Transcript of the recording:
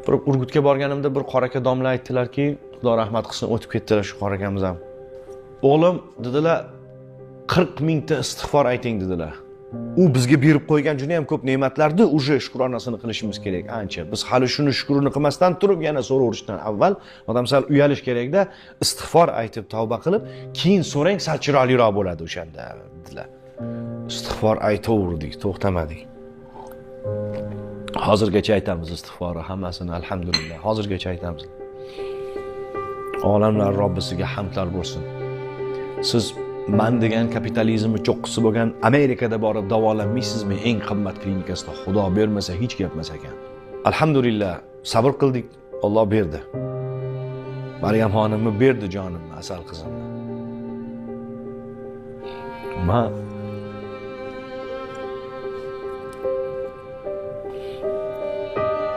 Bir Urgutga borganimda bir qora aka domla aytdilarki, Xudo rahmat qilsin, o'tib ketdilar shu qora akamiz ham. O'g'lim, dedilar, 40 mingta istig'for ayting dedilar. U bizga berib qo'ygan juda ham ko'p ne'matlarni уже shukronasini qilishimiz kerak ancha. Biz hali shuni shukrini qilmasdan turib yana so'raverishdan avval odam sal uyalish kerakda, istig'for aytib tavba qilib, keyin so'rang, sal chiroyliroq bo'ladi o'shanda dedilar. Istig'for aytaverdik, to'xtamadik. Hozirgacha aytamiz istig'forni hammasini, alhamdulillah. Hozirgacha aytamiz. Olamlar Robbisiga hamdlar bo'lsin. Siz man degan kapitalizmni cho'qqisi bo'lgan Amerikada borib davolanmaysizmi eng qimmat klinikasida? Xudo bermasa hech gap emas ekan. Alhamdulillah, sabr qildik, Alloh berdi. Maryam xonimni berdi jonimni, asal qizimni. Man